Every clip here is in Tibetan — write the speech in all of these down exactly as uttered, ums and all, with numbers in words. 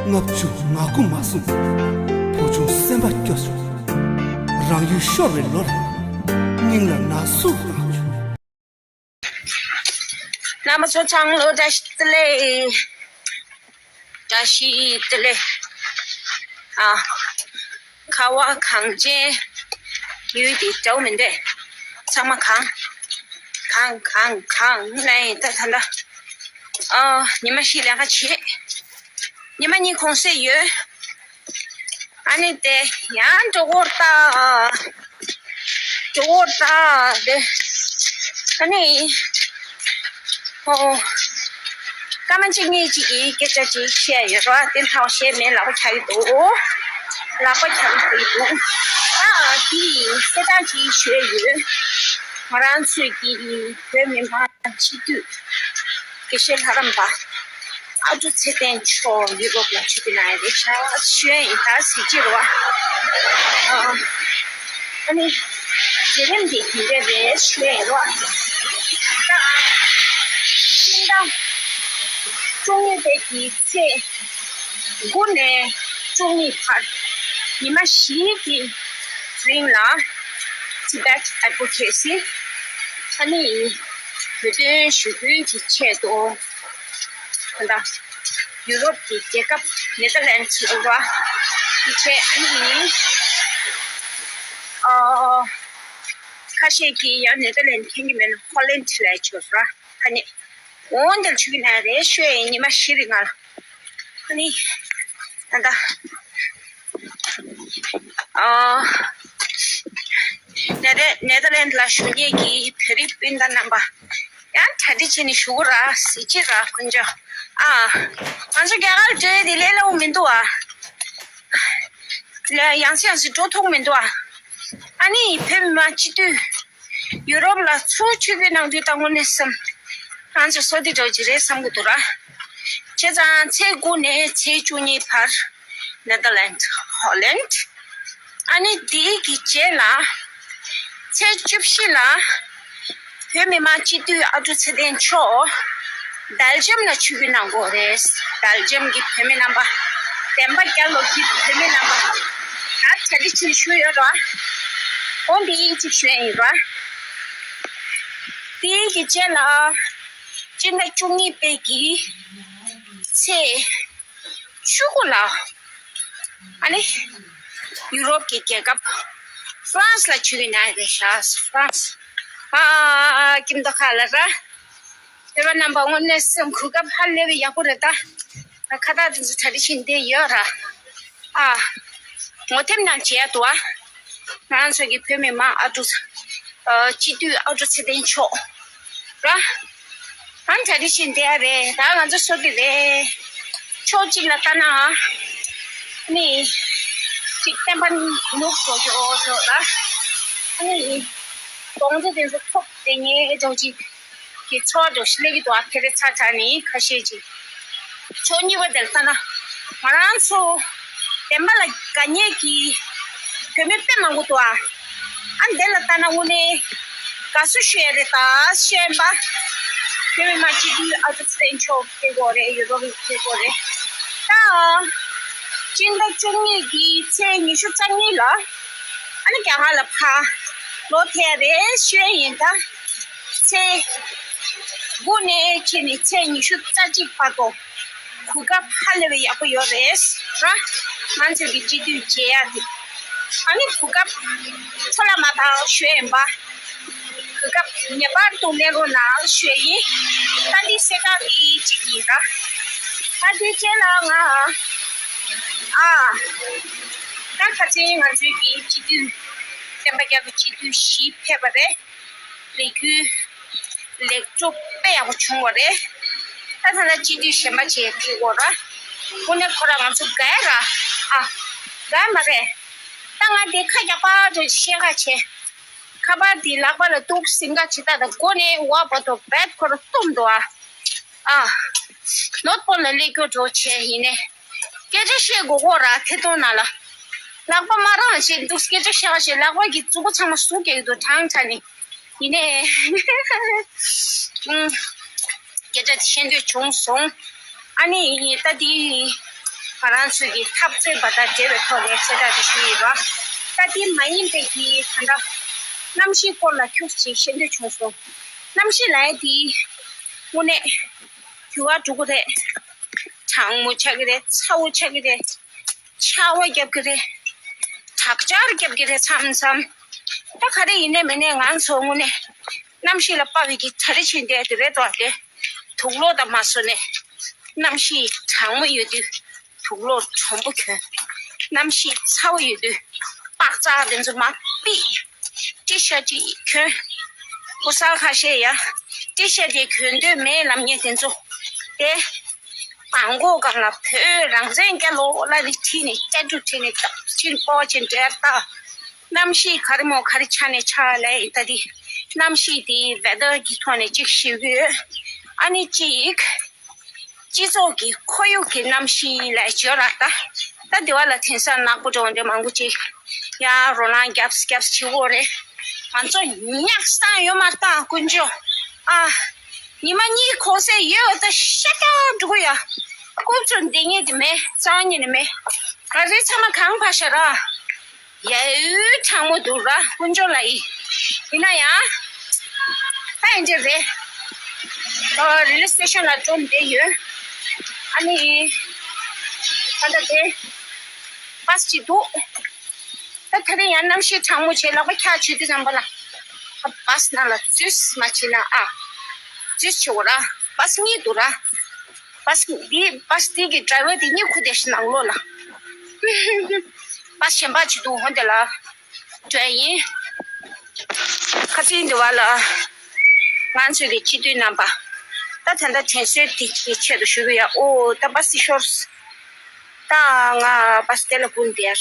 ལྔ་བཅུ་ང་དགུ་མ་སོང་། བུ་ཆུང་སེམས་པ་སྐྱོ་བྱུང་། རང་ཡུལ་ཤོར་བའི་ལོ་རེད། སྙིང་ལ་ན་ཟུག་བཏང་བྱུང་། རྣམ་པ་ཚོ་ཚང་མ་ལོ་བཀྲ་ཤིས་བདེ་ལེགས། བཀྲ་ཤིས་བདེ་ལེགས། ཨ། ཁ་བ་གངས་ཅན་ཡུལ་དེ་འདྲ་བོ་མི་འདུག་ཚང་མ་གང་། གང་གང་གང་ལ་ཡིན་ད་ད་ད། ཨ། ཉི་མ་བཞི་ལས་ཀ་བྱེད། ཉི་མ་གཉིས་གུང་སེང་ཡོད། ཨ་ནི་དེ་ཡང་འགྲོ་གི་རེད་ད། འགྲོ་གི་རེད་ད་དེ། ཨ་ནི། ཨོ། སྐར་མ་གཅིག་གཉིས་ཅིག་གིས་སྐད་ཆ་ཅིག་བཤད་ཡོད་ར། དེ་ལྷག་བཤད་མེད། ལག་པ་འཁྱག་གི་འདུག་ལག་པ་འཁྱག་གི་འདུག་ཨ། དེ་ཡིན་གསལ་བསྒྲགས་ཅིག་ཞུས་ཡོད། ང་རང་ཚོས་ཀྱི་བོད་མི་མང་སྤྱི་འཐུས་དགེ་བཤེས་ལྷ་རམས་པ་ཨ་ཀྲུག་ཚེ་བརྟན་མཆོག་ཡུ་རོབ་ལ་ཆིབས་བསྒྱུར་གནང་ཡ་རེད་ཤག་ཞུ་ཡ་ཡིན་ད་གཟི་བརྗིད་རེད་བ། ཨ་ནི་མཛད་རིམ་འདི་དེ་འདྲ་རེད་ཞུ་ཡ་ཡིན་རེད་བ། ད་སྤྱི་ཟླ་བཅུ་གཉིས་པའི་གི་ཚེས་དགུ་ནས་བཅུ་གཉིས་བར་ཉི་མ་བཞིའི་གི་རིང་ལ་Tibet Advocacy ཨ་ནི་བོད་དོན་ཞུ་སྐུལ་གྱི་ཆེད་དུ་ད་ལྟ་ཡུ་རོབ་ཀྱི་རྒྱལ་ཁབ་ནེ་ཐར་ལན་ཌི་ལ་ར་དེ་བྱས་ཨ་ནི་ཨ་ཁ་ཤས་ཀྱིས་ཡང་ནེ་ཐར་ལན་ཌི་མཁྱེན་གྱི་མེད་ན་ཧོ་ལན་ཌི་ལ་ཆོག་ར། ཨ་ནི་འོང་དེར་ཆུ་གི་ན་རེ་ཤོད་ཡིན་ཉི་མ་བཞི་རིང་ང་ལ། ཨ་ནི་ད་ལྟ་ཨ་ནེ་ཐར་ནེ་ཐར་ལན་ཌི་ལ་བཞུགས་མཁན་གྱི་བོད་རིགས་སྤུན་ཟླ་རྣམ་པ་ཡང་གྲ་སྒྲིག་བྱས་ནས་བཞུགས་གོ་ར་གཟི་བརྗིད་ར་དཀོན་མཆོག་ཨ། ང་ཚོ་རྒྱ་གར་འགྲོ་ཡས་དེ་ལས་སླ་བོ་མི་འདུག་ཨ། ལས་ཡང་སེ་ཡང་སེ་འགྲོ་ཐུབ་མི་འདུག་ཨ། ཨ་ནི་བོད་མི་མང་སྤྱི་འཐུས་ཡུ་རོབ་ལ་ཚུར་ཆིབས་བསྒྱུར་གནང་དུས་ད་དངོས་གནས་སེམས་ང་ཚོ་བསོད་བདེ་འདྲ་བོ་ཅིག་རེད་བསམ་གྱི་འདུག་ར། བྱས་ཙང་ཚེས་དགུ་ནས་ཚེས་བཅུ་གཉིས་བར་ནེ་ཐར་ལན་ཌི་ཧོ་ལན་ཌི། ཨ་ནི་དེའི་གི་རྗེས་ལ་ཚེས་བཅུ་བཞི་ལ་བོད་མི་མང་སྤྱི་འཐུས་ཨ་ཀྲུག་ཚེ་བརྟན་མཆོག་སྦེལ་ཇམ་ལ་ཆིབས་བསྒྱུར་གནང་དགོས་རེད། སྦེལ་ཇམ་གྱི་བོད་མི་རྣམ་པ་བདེན་པ་རྒྱལ་ལོ་གི་བོད་མི་རྣམ་པ་ད་གྲ་སྒྲིག་ཆེན་ཞུས་ཡོད་ར། འོ་འདི་ཡིན་གཅིག་ཞུ་ཡ་ཡིན་ར། དེའི་གི་རྗེས་ལ་སྤྱི་ཟླ་བཅུ་གཉིས་པའི་གི་ཚེས་བཅུ་དགུ་ལ་ཨ་ནི་ཡུ་རོབ་ཀྱི་རྒྱལ་ཁབ་ཧྥ་རན་སི་ལ་ཆིབས་བསྒྱུར་གནང་ཡ་རེད་ཤག་ཧྥ་རན་སི། ཨ་ཀིམ་དོ་ཁ་ལ་ར། བོད་པ་རྣམ་པ་དངོས་གནས་སེམས་གོ་སྐབས་ཧ་ལས་པའི་ཡག་པོ་རེད་ད། ང་ཁ་བཏགས་དེ་ཚོ་གྲ་སྒྲིག་བྱས་བསྡད་ཡོད་ར། ཨ། ངོ་དེབ་ནང་མཇལ་ཡ་འདུག་ཨ། ང་རང་ཚོ་གི་བོད་མི་མང་ཨ་ཀྲུག་ཨ། སྤྱི་འཐུས་ཨ་ཀྲུག་ཚེ་བརྟན་མཆོག་ར། ཨ་ནི་གྲ་སྒྲིག་བྱས་བསྡད་ཡ་རེད་ད་ང་ཚོ་བསོད་བདེ་རེད། ཕྱོགས་གཅིག་ལ་ལྟ་ན་ཨ། ནི། ཅིག་བསྟན་པ་ནུབ་འགྲོ་གི་འོ་ཟེར་ལ། ཨ་ནི། གདོང་ཚོ་དེ་ཚོ་ཐོབ་དེ་ངའི་ཨེ་ཅོག་ཅིག་གི་ཚོར་བ་འདྲ་ཞིག་སླེབས་ཀྱི་འདུག་ཨ་ཕེ་རེ་ཚ་ཚ་ནི་ཁ་ཤས་ཅིག་ཕྱོགས་གཉིས་པ་དེར་ལྟ་ན། ང་རང་ཚོ་བདེན་པ་ལ་དགའ་ཉེ་གི་བོད་མི་དཔེ་མང་པོ་འདུག་ཨ། ཨ་འདི་ལ་ལྟ་ན་དངོས་གནས་དགའ་བསུ་ཞུ་ཡ་རེད་ད་ཤེས་པ། བོད་མི་མང་སྤྱི་འཐུས་ཨ་ཀྲུག་ཚེ་བརྟན་མཆོག་ཕེབས་དགོས་རེད་ཡུ་རོབ་ཕེབས་དགོས་རེད། ད་སྤྱི་ཟླ་བཅུ་གཉིས་ཀྱི་ཚེས་ཉི་ཤུ་རྩ་གཉིས་ལ་ཨ་ནི་རྒྱ་གར་ལ་ཕར་ལོག་ཐལ་རེད་ཞུ་ཡ་ཡིན་ད། ཚེས་དགུ་ནས་ཕྱིན་ནས་ཚེས་ཉི་ཤུ་རྩ་གཅིག་བར་དུ་གོ་སྐབས་ཧ་ལས་པའི་ཡག་པོ་ཡོད་རེད་ར། ང་ཚོ་གི་སྤྱི་འཐུས་མཇལ་ཡ་དེ་ཨ་ནི་གོ་སྐབས་འཕྲོ་བརླག་མ་བཏང་ཞུ་ཡ་ཡིན་པ། གོ་སྐབས་ངེས་པར་དུ་ལེན་རོགས་གནང་ཞུ་ཡ་ཡིན། ད་འདི་གསལ་བསྒྲགས་འདི་གཅིག་ཡིན་ར། ད་དེ་རྗེས་ལ་ང་ཨ་ད་ཁ་སང་ང་ཚོའི་གི་སྤྱི་འཐུས་བསྟན་པ་རྒྱལ་པོ་སྤྱི་འཐུས་བཞི་ཕེབས་པ་རེད། ལས་འགུལ་ལེགས་གྲུབ་དཔེ་ཡག་པོ་བྱུང་བ་རེད། ད་ད་ལྟ་སྤྱི་འཐུས་གཞན་པ་བྱས་ཕེབས་དགོས་ར། དངོས་གནས་ཁོ་ར་ང་ཚོ་དགའ་ཡ་ར། ཨ་དགའ་ཡ་མ་རེད། ད་ང་དེ་ཁ་རྒྱག་པ་འགྲོ་ཅི་ཤེས་ཁ་བྱས། ཁ་པར་དེ་ལག་པ་ལ་གཏུགས་ཟིན་ཁ་ཇི་ལྟ་དང་སྒོ་ནས་བ་བ་དོ་བད་ཁོ་ར་གཏུམ་འདུག་ཨ། ཨ། ནོར་ཕོན་ལ་སླེབས་རྒྱུ་འགྲོ་བྱས་ཡིན་ནས། སྐད་ཆ་བཤད་དགོས་གོ་ར་ཐད་གཏོང་ནང་ལ། ལག་པ་མ་རང་བྱས་འདུག་སྐད་ཆ་བཤད་བཤད་ལག་པ་གི་མཛུབ་གུ་ཚང་མ་ཟུག་རྒྱག་གི་འདུག་གྲང་གྲང་ནི། ཡིན་ནས། ཨུམ། སྐད་ཆ་དེ་བཤད་འདོད་བྱུང་སོང་། ཨ་ནི་ད་དེ། ང་རང་ཚོའི་གི་འཐབ་རྩོད་པ་དང་འབྲེལ་བའི་ཐོག་ནས་གསལ་བསྒྲགས་དེ་ཞུས་ཡོད་པ། ད་དེ་མ་ཡིན་པའི་གི་ད་ལྟ་གནམ་གཤིས་སྐོར་ལ་ཁྱུག་ཅིག་ཤེས་འདོད་བྱུང་སོང་། གནམ་གཤིས་ལ་ཡ་དེ་དངོས་གནས་འགྱུར་བ་འགྲོ་གི་རེད། གྲང་མོ་ཆགས་ཀྱི་རེད། ཚ་བོ་ཆགས་ཀྱི་རེད། ཆར་པ་བརྒྱབ་ཀྱི་རེད། དྲག་ཆར་བརྒྱབ་ཀྱི་རེད། མཚམས་མཚམས། ད་ག་རེ་ཡིན་ནའི་མིན་ནའི་ང་ཚོ་དངོས་གནས་གནམ་གཤིས་ལ་དཔའ་བའི་གི་གྲ་སྒྲིག་བྱས་བསྡད་དེ་རེད་དོ། དེ་དུག་ལོག་དང་མ་བཟོ་ནས། གནམ་གཤིས་གྲང་མོ་ཡོད་དུས་དུག་ལོག་དྲོན་པོ་གྱོན། གནམ་གཤིས་ཚ་བོ་ཡོད་དུས་པགས་ཚག་དེ་ཚོ་མ་པི་ཏི་ཤ་ཅིག་གྱོན། ཕོ་གསར་ཁ་ཤས་ཡ་ཏི་ཤ་དེ་གྱོན་འདོད་མེད་ལབ་མཁན་དེ་ཚོ་དེ། མདང་དགོང་སྒང་ལ་བོད་རང་བཙན་རྒྱལ་ལོ་ལབ་ནས་བྲིས་ནས་ཀྲེ་ཀྲུ་བྲིས་ནས་ཅིན་པོ་ཅིན་འདྲེར་ལྟ། གནམ་གཤིས་ག་རེ་མོ་ག་རེ་ཆགས་ནས་ཆགས་ལབ་ཡིན། ད་དེ་གནམ་གཤིས་དེ་ཝེ་དར་གྱི་ཐོག་ནས་ཅིག་ཞུ་གི་ཡོད། ཨ་ནི་ཅིག་སྤྱི་ཚོགས་ཀྱི་ཁོར་ཡུག་གི་གནམ་གཤིས་ལབ་བརྗོད་ར་ད། ད་དེ་བ་ལ་དེང་སང་ནག་པོ་འདྲ་བོ་འདྲ་མང་པོ་ཅིག་ཡང་རོ་ལངས་རྒྱབ་རྒྱབ་བྱེད་དགོས་རེད། ང་ཚོ་ཉག་སང་ཡོད་མ་རེད་ད་དཀོན་མཆོག་ཨ། ཉི་མ་གཉིས་གོང་ཚད་ཡོད་ད་ཤ་སྟག་འགྲོ་གི་ཡ། རྐུབ་ཚོ་འདི་ཉིད་དེ་མེད། རྩ་བ་ཉིད་ནས་མེད། ག་རེ་ཚང་མ་གང་ཕ་ཤ་ར། ཡ་ཡུ་གྲང་མོ་འདུག་ར་དཀོན་མཆོག་ལ་ཡིན། ཡིན་ན་ཡང་། ད་ཡིན་གྱི་རེད། ཨ་རེ་ལི་སི་ཊེ་ཤན་ལ་འགྲོ་བསྡད་ཡོད། ཨ་ནི། ད་ལྟ་དེ། བྷ་སི་ཅིག་འདུག་ད་ད་རེས་ཡང་གནམ་གཤིས་གྲང་མོ་བྱས་ལག་པ་འཁྱག་བྱེད་དུས་ཙམ་པ་ལ། བྷ་སི་ནང་ལ་འཛུལ་མ་བྱེད་ན་ཨ། འཛུལ་བྱེད་འོ་ར། བྷ་སི་གཉིས་འདུག་ར། བྷ་སི་འདི་བྷ་སི་འདི་གི་ཌ་རའི་ཝར་དེ་གཉིད་ཁུག་བསྡད་ཤག་ནང་ལོགས་ལ། བྷ་སི་གཞན་པ་ཅིག་འདུག་འོ་དེ་ལ་འགྲོ་ཡ་ཡིན། ཁ་སང་འདི་བ་ལ་ང་ཚོའི་གི་སྤྱི་འཐུས་རྣམ་པ། ད་ད་ལྟ་དྲན་གསོའི་དེ་གི་ཆེད་དུ་ཞུ་གི་ཡ། ཨོ་ད་བྷ་སི་ཤོར། ད་ང་བྷ་སི་དེ་ལ་སྐུར་འདེར།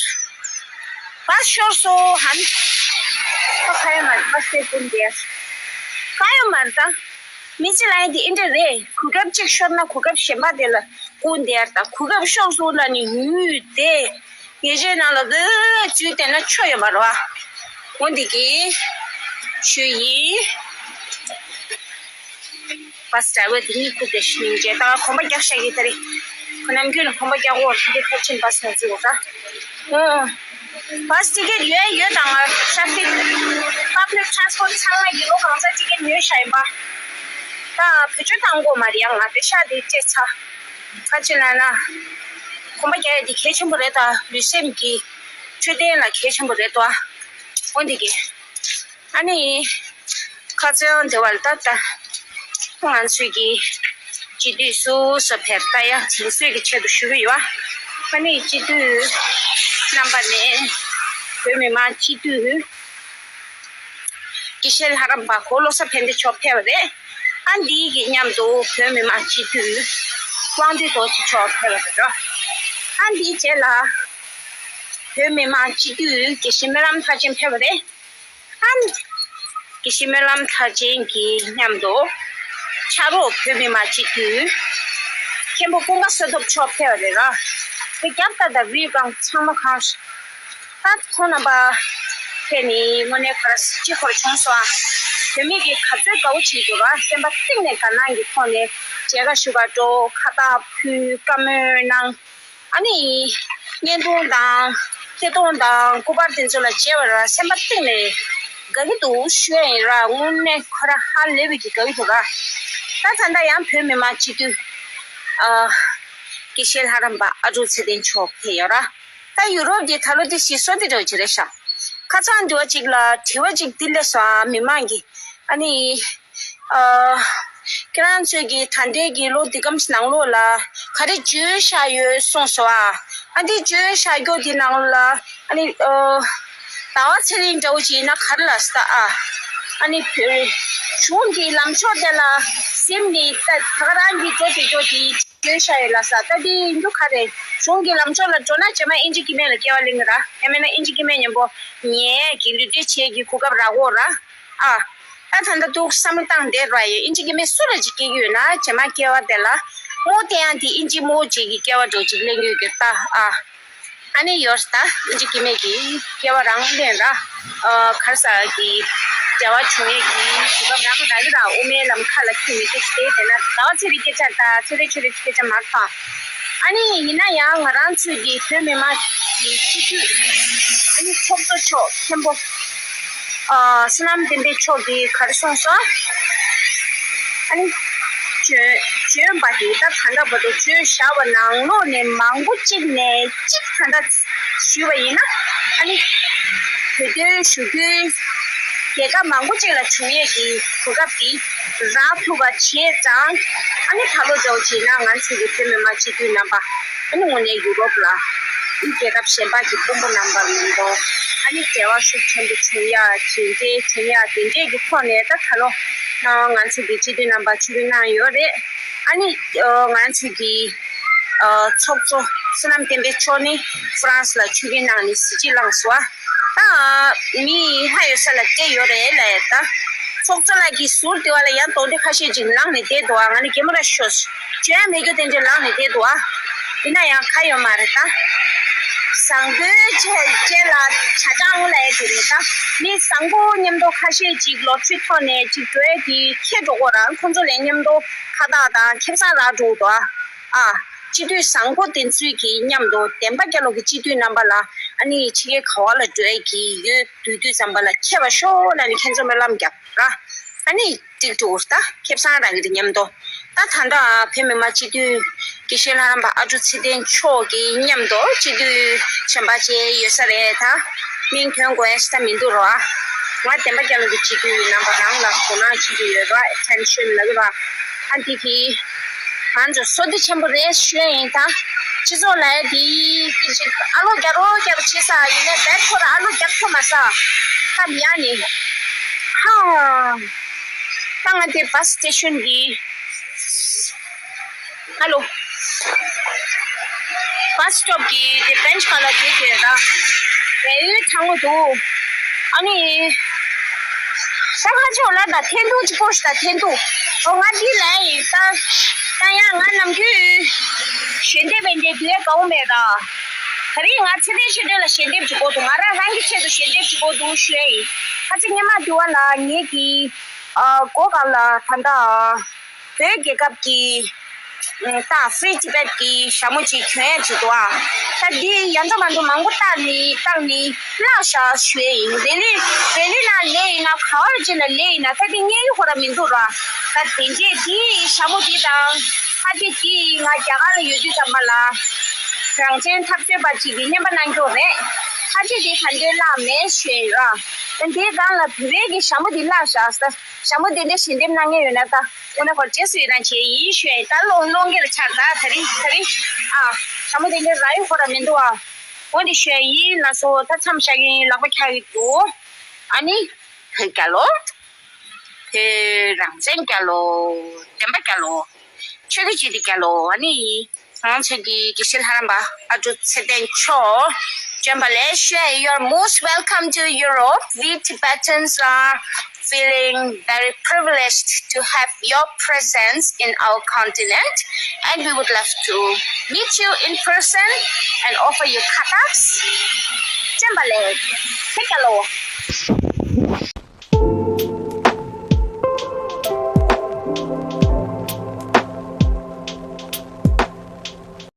བྷ་སི་ཤོར་སོང་ཧན། ད་ཁ་ཡོད་མ་རེད། བྷ་སི་དེ་སྐུར་འདེར། ཁ་ཡོད་མ་རེད་ད། མི་ཚེ་ལ་ཡིན་དེ་ཨེ་འདྲ་རེད། གོ་སྐབས་གཅིག་ཤོར་ན་གོ་སྐབས་གཞན་པ་དེ་ལ་སྐུར་འདེར་ད། གོ་སྐབས་ཤོར་སོང་ལ་ནི་ཡུད་དེ། ཉེས་ཆད་ནང་ལ་འདི་འཛུལ་བསྡད་ན་ཆོ་ཡོད་མ་རེད་བ། འོ་འདི་གི་ཞུ་ཡིན། བྷ་སི་ཌ་རའི་ཝར་དེ་གཉིད་ཁུག་བསྡད་ཤག་སྙིང་རྗེ། ད་གོམ་པ་རྒྱག་བཞག་གི་ད་རེད། ཁོ་ནམ་རྒྱུན་ལ་གོམ་པ་རྒྱག་འོར་དེ་འདྲའི་ཐབས་ཆེན་བྷ་སི་ནང་འཛུལ་འོར་ད། ཨོ། བྷ་སི་ཊི་ཀེ་ཊི་ཡོད་ཡོད་དང་ང་ཤར་ཏིག་པབ་ལིག་ཊ་རན་སི་པོར་ཊི་ཚང་མ་གི་ལོ་གང་ཚ་ཊི་ཀེ་ཊི་ཉོས་བཞག་ཡིན་པ། ད་བེད་སྤྱོད་བཏང་དགོས་མ་རེད་ཡ། ང་དེ་ཤ་དེ་སྤྲད་ཚར། ཁ་ཅིག་ལ་ན། གོམ་པ་རྒྱག་ཡ་དེ་གལ་ཆེན་པོ་རེད་ད། ལུས་སེམས་ཀྱི་འཕྲོད་བསྟེན་ལ་གལ་ཆེན་པོ་རེད་དོ། འོ་འདི་གི། ཨ་ནི། ཁ་སང་དེ་བར་ད་ལྟ་ང་ཚོའི་གི་སྤྱི་འཐུས་སུ་སུ་ཕེབས་ད་ཡ་དྲན་གསོའི་གི་ཆེད་དུ་ཞུ་གི་ཡོད། ཨ་ནི་སྤྱི་འཐུས་རྣམ་པ་ནས་བོད་མི་མང་སྤྱི་འཐུས་དགེ་བཤེས་ལྷ་རམས་པ་གོ་བློ་བཟང་ཕན་བདེ་མཆོག་ཕེབས་པ་རེད། ཨ་འདིའི་གི་མཉམ་དུ་བོད་མི་མང་སྤྱི་འཐུས་དབང་འདུས་རྡོ་རྗེ་མཆོག་ཕེབས་པ་རེད། ཨ་འདིའི་རྗེས་ལ་བོད་མི་མང་སྤྱི་འཐུས་དགེ་བཤེས་སྨོན་ལམ་མཐར་ཕྱིན་ཕེབས་པ་རེད། ཨ་ནི། དགེ་བཤེས་སྨོན་ལམ་མཐར་ཕྱིན་གྱི་མཉམ་དུ། ཕྱག་རོགས་བོད་མི་མང་སྤྱི་འཐུས། མཁན་པོ་ཀུན་དགའ་བསོད་སྟོབས་མཆོག་ཕེབས་པ་རེད་ར། དེ་རྒྱབ་ལྟ་དང་རུས་གང་ཚང་མ་གང་། ད་ཁོང་རྣམ་པ་ཕེབས་ནས་དངོས་གནས་ག་རེ་སྤྱི་འཁོར་བྱུང་སོང་ཨ། བོད་མི་གི་ག་ཚོད་དགའ་བོ་བྱེད་འདུག་ར། སེམས་པ་གཏིང་ནས་དགའ་སྣང་གི་ཐོག་ནས་མཇལ་ཁ་ཞུ་གར་འགྲོ། ཁ་བཏགས་ཕུལ། བཀའ་མོལ་གནང་། ཨ་ནི། བརྙན་ཐུང་དང་བརྩེ་དུང་དང་སྐུ་པར་དེ་ཚོ་ལ་མཇལ་བ་ར་སེམས་པ་གཏིང་ནས་དགའ་གི་འདུག་ཞུ་ཡ་ཡིན་ར། དངོས་གནས་ཁོ་ར་ཧ་ལས་པའི་གི་དགའ་གི་འདུག་ར། ད་ད་ལྟ་ཡང་བོད་མི་མང་སྤྱི་འཐུས་ཨ་དགེ་བཤེས་ལྷ་རམས་པ་ཨ་ཀྲུག་ཚེ་བརྟན་མཆོག་ཕེབས་ཡོད་ར། ད་ཡུ་རོབ་དེ་ད་ལོ་དེ་ཞིག་སོ་དེ་འདྲ་ཅིག་རེད་ཤག་ཁ་སང་དུ་བ་ཅིག་ལ་དྲི་བ་ཅིག་འདི་སླེབས་སོང་ཨ། མི་མང་གི་ཨ་ནི། ཨ། ཁྱེད་རང་ཚོས་ཀྱི་ད་ལྟའི་གི་ལོ་འདི་གམ་ནང་ལོགས་ལ་ག་རེ་བརྗོད་བཞག་ཡོད་གསུངས་སོང་ཨ། ཨ་འདི་བརྗོད་བཞག་རྒྱུ་འདི་ནང་ལ་ཨ་ནི་ཨ། ཟླ་བ་ཚེ་རིང་འདྲ་བོ་ཅིག་ཡིན་ན་ག་རེ་ལབ་ས་ཨ། ཨ་ནི་བོད་གཞུང་གི་ལམ་ཕྱོགས་དེ་ལ་སེམས་ནི་ད་ད་ག་རང་གི་འགྲོ་དེ་འགྲོ་དེ་བརྗོད་བཞག་ཡོད་ལབ་ས། ད་འདི་ཡིན་རྒྱུ་ག་རེ། གཞུང་གི་ལམ་ཕྱོགས་ལ་འགྲོ་ན་རྗེས་མ་ཨིན་ཇི་སྐྱེ་དམན་ལ་སྐྱེ་བ་ལེན་གི་ར། ཡང་མིན་ན་ཨིན་ཇི་སྐྱེ་དམན་མཉམ་པོ་ཉལ་གི་ལུས་འབྲེལ་བྱེད་ཀྱི་གོ་སྐབས་རག་གོ་ར། ཨ། ད་ད་ལྟ་འདུག་བསམ་བློ་བཏང་བསྡད་ར་ཡོད། ཨིན་ཇི་སྐྱེ་དམན་སུ་ལ་ཅིག་སྐྱེ་གི་ཡོད་ན་རྗེས་མ་སྐྱེ་བ་དེ་ལ་རྨོ་བསྟན་ཡག་དེ་ཨིན་ཇི་རྨོ་བྱེད་ཀྱི་སྐྱེ་བ་འགྲོ་ཅིག་ལེན་གི་ཡོད་གི་ད་ཨ། ཨ་ནི་ཡོད་ད་ཨིན་ཇི་སྐྱེ་དམན་གྱི་སྐྱེ་བ་རང་ལེན་ར། ཨ་གར་ས་གི་བྱ་བ་བྱུང་ཡས་ཀྱི་གོ་སྐབས་རང་རག་གི་ར། དབུ་མའི་ལམ་ཁ་ལ་ཁྱོད་མི་ཚེ་ཅིག་དེ་དེ་ན་ཟླ་བ་ཚེ་རིང་སྐད་ཆ་ད་ཚེ་རིང་ཆོས་རིང་སྐད་ཆ་མ་ཐང་། ཨ་ནི་ཡིན་ན་ཡང་ང་རང་ཚོའི་གི་བོད་མི་མང་གི་སྤྱི་འཐུས། ཨ་ནི་ཚོགས་གཙོ་མཆོག་མཁན་པོ། ཨ། བསོད་ནམས་བསྟན་འཕེལ་མཆོག་གིས་ག་རེ་གསུངས་སོང་། ཨ་ནི་བྱོན་བྱོན་པ་དེ་ད་ད་ལྟ་བར་དུ་བྱོན་བཞག་པ་ནང་ལོགས་ནས་མང་པོ་གཅིག་ནས་གཅིག་ད་ལྟ་ཞུས་པ་ཡིན་ན། ཨ་ནི་བོད་དོན་ཞུ་རྒྱུའི་རྒྱལ་ཁབ་མང་པོ་གཅིག་ལ་བྱུང་ཡས་ཀྱི་གོ་སྐབས་དེ་རག་ཐུབ་པ་བྱས་ཙང་། ཨ་ནི་ད་ལོ་འདྲ་བོ་བྱས་ན་ང་ཚོ་གི་བོད་མི་མང་སྤྱི་འཐུས་རྣམ་པ། ཨ་ནི་དངོས་གནས་ཡུ་རོབ་ལ། ཨ་ནི་རྒྱལ་ཁབ་གཞན་པ་གི་དཔོན་པོ་རྣམ་པ་མིན་འགྲོ། ཨ་ནི་འབྲེལ་བ་ཤུགས་ཆེན་པོ་བྱུང་ཡ། མཇལ་འཕྲད་བྱུང་ཡ་དེ་འདྲས་ཀྱི་ཐོག་ནས། ད་ད་ལོ་ང་ཚོ་གི་སྤྱི་འཐུས་རྣམ་པ་ཆིབས་བསྒྱུར་གནང་ཡོད་རེད། ཨ་ནི་ང་ཚོ་གི་ཚོགས་གཙོ་བསོད་ནམས་བསྟན་འཕེལ་མཆོག་ནི་ཧྥ་རན་སི་ལ་ཆིབས་བསྒྱུར་གནང་ནས་གཟི་བརྗིད་བླངས་སོང་། ད་མི་ལྷ་ཡོད་ས་ལ་སྤྲད་ཡོད་རེད་ལབ་ཡ། ད་ཚོགས་གཙོ་ལགས་ཀྱི་ཟུར་དེ་བ་ལ་ཡང་དོགས་འདྲི་ཁ་ཤས་ཅིག་ལངས་ནས་བསྡད་འདུག་ཨ། ང་ནི་གད་མོ་ར་ཤོར། བྱོན་ཡ་མེད་རྒྱུ་དེ་འདྲ་ལངས་ནས་བསྡད་འདུག་ཨ། ཡིན་ན་ཡང་ཁ་ཡོད་མ་རེད་ད། བཟང་པོའི་ཆེད་ཆེད་ལ་ཇ་ཆང་ལབ་ཡ་དེ་རེད་ད། མི་བཟང་པོ་མཉམ་དུ་ཁ་ཤས་ཅིག་ལོ་ཚོད་ཐོག་ནས་ཅིག་འགྲོ་ཡ་དེ་ཁྱེད་འགྲོ་གོ་རང་ཁོང་ཚོ་ལས་མཉམ་དུ་ཁ་བཏགས་དང་ཁེ་བཟང་རག་འགྲོ་འདུག་ཨ། ཨ། སྤྱི་འཐུས་བཟང་པོ་དེ་ཚོའི་གི་མཉམ་དུ་བདེན་པ་རྒྱལ་ལོ་གི་སྤྱི་འཐུས་རྣམ་པ་ལ། ཨ་ནི་ཕྱི་རྒྱལ་ག་བ་ལ་འགྲོ་ཡ་གི་ཡོད་དུས་དུས་ཙམ་པ་ལ་ཁྱེད་པ་ཤོག་ལབ་ནས་ཁྱེད་ཚོ་སྨོན་ལམ་རྒྱབ་ར། ཨ་ནི་ཏིག་ཏུ་ད་ཁེ་བཟང་རག་གི་རེད་མཉམ་དུ། ད་ད་ལྟ་བོད་མི་མང་སྤྱི་འཐུས་དགེ་བཤེས་ལྷ་རམས་པ་ཨ་ཀྲུག་ཚེ་བརྟན་མཆོག་གི་མཉམ་དུ་སྤྱི་འཐུས་གཞན་པ་ཅིག་ཡོད་ས་རེད་ད། མིང་ཐོན་དགོས་ཡ་ཞིག་ད་མི་འདུག་རོ། ཨ། ང་བདེན་པ་རྒྱལ་ལོ་གི་སྤྱི་འཐུས་རྣམ་པ་རང་ལ་དོ་སྣང་བྱེད་ཀྱི་ཡོད་རོ། ཨེ་ཊེན་ཤན་ལབ་ཀྱི་རོ། ཨ། འདི་གི་ང་ཚོ་བསོད་བདེ་ཆེན་པོ་རེད་ཞུ་ཡ་ཡིན་ད། སྤྱི་ཚོགས་ལ་ཡ་འདི་གི་ཅིག་ཨ་ལོ་རྒྱག་རོགས་རྒྱག་རོགས་བྱེད་ས་ཡིན་ནའི་བེད་ཁོ་ར་ཨ་ལོ་རྒྱག་ཐུབ་མ་ས། ད་ཡ་ནི། ཧ། ད་ང་དེ་བྷ་སི་སི་ཊེ་ཤན་གི། ཧ་ལོ། བྷ་སི་སི་ཊོབ་གི་དེ་བེན་ཆི་སྒང་ལ་བསྡད་ཀྱི་ཡོད་ད། བལ་ཡུལ་གྲང་མོ་འདུག་ཨ་ནི། ད་ཁ་ཕྱོགས་ལ་ད་འཐེན་ཐུག་ཅིག་པོ་ཞིག་ད་འཐེན་ཐུག་འོ་ང་འདི་ལ་ཡིན་ད། ད་ཡང་ང་ནམ་རྒྱུན་ཞལ་འདེབས་བན་དེ་དུས་དགའ་བོ་མེད་ད། ད་རིང་ང་ཚེ་བརྟན་ཆོས་སྒྲོན་ལ་ཞལ་འདེབས་ཅིག་དགོས་འདུག་ང་རང་རང་གི་ཆེད་དུ་ཞལ་འདེབས་ཅིག་དགོས་འདུག་ཞུ་ཡ་ཡིན། ཁ་ཚིག་སྔོན་མ་དུས་བ་ལ་ངེད་ཀྱི་ཨ་སྒོ་སྒང་ལ་ད་ལྟ་བོད་རྒྱལ་ཁབ་ཀྱི་ད་Free Tibet་གི་ཞྭ་མོ་ཅིག་གྱོན་ཡ་ཅིག་འདུག་ཨ། ད་འདི་ཡ་འདྲ་མ་འདྲ་མང་པོ་བཏགས་ནི་བཏགས་ནི་བརླག་བཞག་ཞུ་ཡ་ཡིན། རེ་ལི་རེ་ལི་ན་ལེ་ཡིན་ན་ག་བར་ཅིག་ན་ལེ་ཡིན་ན་ད་འདི་རྙེད་ཡུལ་ཁོ་ར་མི་འདུག་ར། ད་དེ་འདྲས་འདི་ཞྭ་མོ་འདི་དང་ཕ་ཅིག་འདི་ང་རྒྱ་གར་ལ་ཡོད་དུས་ཙམ་པ་ལ་རང་བཙན་འཐབ་རྩོད་པ་ཅིག་གིས་རྔན་པ་གནང་རྒྱུ་རེད། ཕ་ཅིག་འདི་ད་འདྲས་བརླག་མེད་ཞུ་ཡ་ཡིན་ར། ད་འདིའི་སྒང་ལ་བོད་པའི་གི་ཞྭ་མོ་འདི་བརླག་བཞག་ས། ཞྭ་མོ་དེ་འདྲ་ཞལ་འདེབས་གནང་མཁན་ཡོད་ན་ད་དངོས་གནས་ཁོ་རྗེས་སུ་ཡི་རང་བྱེད་ཡིན་ཞུ་ཡ་ཡིན། ད་ལོ་སློང་གི་ལ་ཆགས་ད་ད་རིང་ད་རིང་ཨ་ཞྭ་མོ་དེ་འདྲ་རག་ཡོད་ཁོ་ར་མི་འདུག་ཨ། འོ་འདི་ཞུ་ཡ་ཡིན་ལགས་སོ། ད་མཚམས་བཞག་གི་ཡིན། ལག་པ་འཁྱག་གི་འདུག་ཨ་ནི་བོད་རྒྱལ་ལོ། བོད་རང་བཙན་རྒྱལ་ལོ། བདེན་པ་རྒྱལ་ལོ། ཆོས་ཀྱི་སྤྱི་འཐུས་རྒྱལ་ལོ། ཨ་ནི། ང་ཚོ་གི་དགེ་བཤེས་ལྷ་རམས་པ་ཨ་ཀྲུག་ཚེ་བརྟན་མཆོག་བྱོན་པ་ལེགས་ཞུ། You're most welcome to Europe. We Tibetans are feeling very privileged to have your presence in our continent, and we would love to meet you in person and offer you ཁ་བཏགས། བྱོན་པ་ལེགས། ཐུགས་རྗེ་ཆེ།